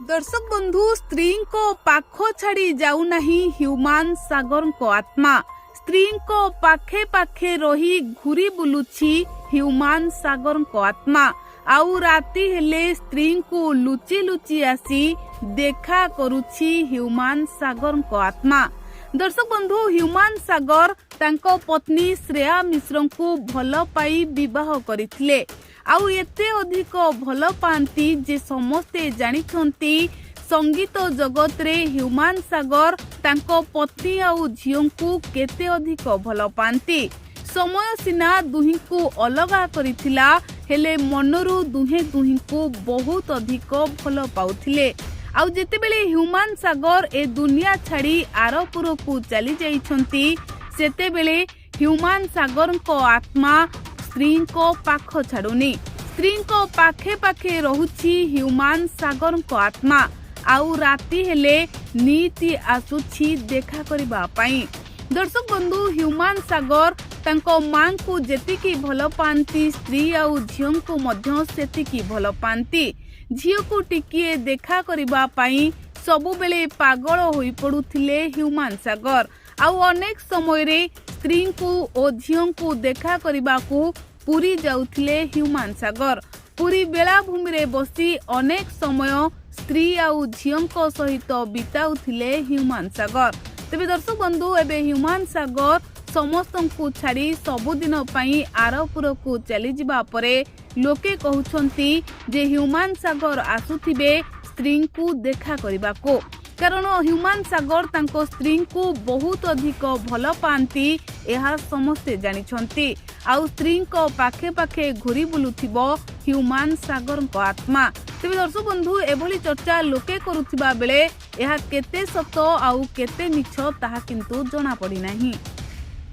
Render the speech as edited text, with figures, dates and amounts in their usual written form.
ଦର୍ଶକ ବନ୍ଧୁ, ସ୍ତ୍ରୀଙ୍କ ପାଖ ଛାଡ଼ି ଯାଉନାହିଁ ହ୍ୟୁମାନ ସାଗରଙ୍କ ଆତ୍ମା। ସ୍ତ୍ରୀଙ୍କ ପାଖେ ପାଖେ ରହି ଘୁରି ବୁଲୁଛି ହ୍ୟୁମାନ ସାଗରଙ୍କ ଆତ୍ମା। ଆଉ ରାତି ହେଲେ ସ୍ତ୍ରୀଙ୍କୁ ଲୁଚି ଲୁଚି ଆସି ଦେଖା କରୁଛି ହ୍ୟୁମାନ ସାଗରଙ୍କ ଆତ୍ମା। ଦର୍ଶକ ବନ୍ଧୁ, ହ୍ୟୁମାନ ସାଗର ତାଙ୍କ ପତ୍ନୀ ଶ୍ରେୟା ମିଶ୍ରଙ୍କୁ ଭଲ ପାଇ ବିବାହ କରିଥିଲେ। ଆଉ ଏତେ ଅଧିକ ଭଲ ପାଆନ୍ତି ଯେ ସମସ୍ତେ ଜାଣିଛନ୍ତି, ସଙ୍ଗୀତ ଜଗତରେ ହ୍ୟୁମାନ ସାଗର ତାଙ୍କ ପତ୍ନୀ ଆଉ ଝିଅଙ୍କୁ କେତେ ଅଧିକ ଭଲ ପାଆନ୍ତି। ସମୟ ସିନା ଦୁହିଁଙ୍କୁ ଅଲଗା କରିଥିଲା, ହେଲେ ମନରୁ ଦୁହେଁ ଦୁହିଁଙ୍କୁ ବହୁତ ଅଧିକ ଭଲ ପାଉଥିଲେ। ଆଉ ଯେତେବେଳେ ହ୍ୟୁମାନ ସାଗର ଏ ଦୁନିଆ ଛାଡ଼ି ଆରପୁରକୁ ଚାଲି ଯାଇଛନ୍ତି, ସେତେବେଳେ ହ୍ୟୁମାନ ସାଗରଙ୍କ ଆତ୍ମା ସ୍ତ୍ରୀଙ୍କ ପାଖ ଛାଡୁନି। ସ୍ତ୍ରୀଙ୍କ ପାଖେ ପାଖେ ରହୁଛି ହ୍ୟୁମାନ ସାଗରଙ୍କ ଆତ୍ମା। ଆଉ ରାତି ହେଲେ ନିତି ଆସୁଛି ଦେଖା କରିବା ପାଇଁ। ଦର୍ଶକ ବନ୍ଧୁ, ହ୍ୟୁମାନ ସାଗର ତାଙ୍କ ମାଙ୍କୁ ଯେତିକି ଭଲ ପାଆନ୍ତି, ସ୍ତ୍ରୀ ଆଉ ଝିଅଙ୍କୁ ମଧ୍ୟ ସେତିକି ଭଲ ପାଆନ୍ତି। ଝିଅକୁ ଟିକିଏ ଦେଖା କରିବା ପାଇଁ ସବୁବେଳେ ପାଗଳ ହୋଇପଡୁଥିଲେ ହ୍ୟୁମାନ ସାଗର। ଆଉ ଅନେକ ସମୟରେ ସ୍ତ୍ରୀଙ୍କୁ ଓ ଝିଅଙ୍କୁ ଦେଖା କରିବାକୁ ପୁରୀ ଯାଉଥିଲେ ହ୍ୟୁମାନ ସାଗର। ପୁରୀ ବେଳାଭୂମିରେ ବସି ଅନେକ ସମୟ ସ୍ତ୍ରୀ ଆଉ ଝିଅଙ୍କ ସହିତ ବିତାଉଥିଲେ ହ୍ୟୁମାନ ସାଗର। ତେବେ ଦର୍ଶକ ବନ୍ଧୁ, ଏବେ ହ୍ୟୁମାନ ସାଗର ସମସ୍ତଙ୍କୁ ଛାଡ଼ି ସବୁଦିନ ପାଇଁ ଆରପୁରକୁ ଚାଲିଯିବା ପରେ ଲୋକେ କହୁଛନ୍ତି ଯେ ହ୍ୟୁମାନ ସାଗର ଆସୁଥିବେ ସ୍ତ୍ରୀଙ୍କୁ ଦେଖା କରିବାକୁ, କାରଣ ହ୍ୟୁମାନ ସାଗର ତାଙ୍କ ସ୍ତ୍ରୀଙ୍କୁ ବହୁତ ଅଧିକ ଭଲ ପାଆନ୍ତି, ଏହା ସମସ୍ତେ ଜାଣିଛନ୍ତି। ଆଉ ସ୍ତ୍ରୀଙ୍କ ପାଖେ ପାଖେ ଘୁରି ବୁଲୁଥିବ ହ୍ୟୁମାନ ସାଗରଙ୍କ ଆତ୍ମା। ତେବେ ଦର୍ଶକ ବନ୍ଧୁ, ଏଭଳି ଚର୍ଚ୍ଚା ଲୋକେ କରୁଥିବା ବେଳେ ଏହା କେତେ ସତ ଆଉ କେତେ ମିଛ, ତାହା କିନ୍ତୁ ଜଣାପଡ଼ିନାହିଁ।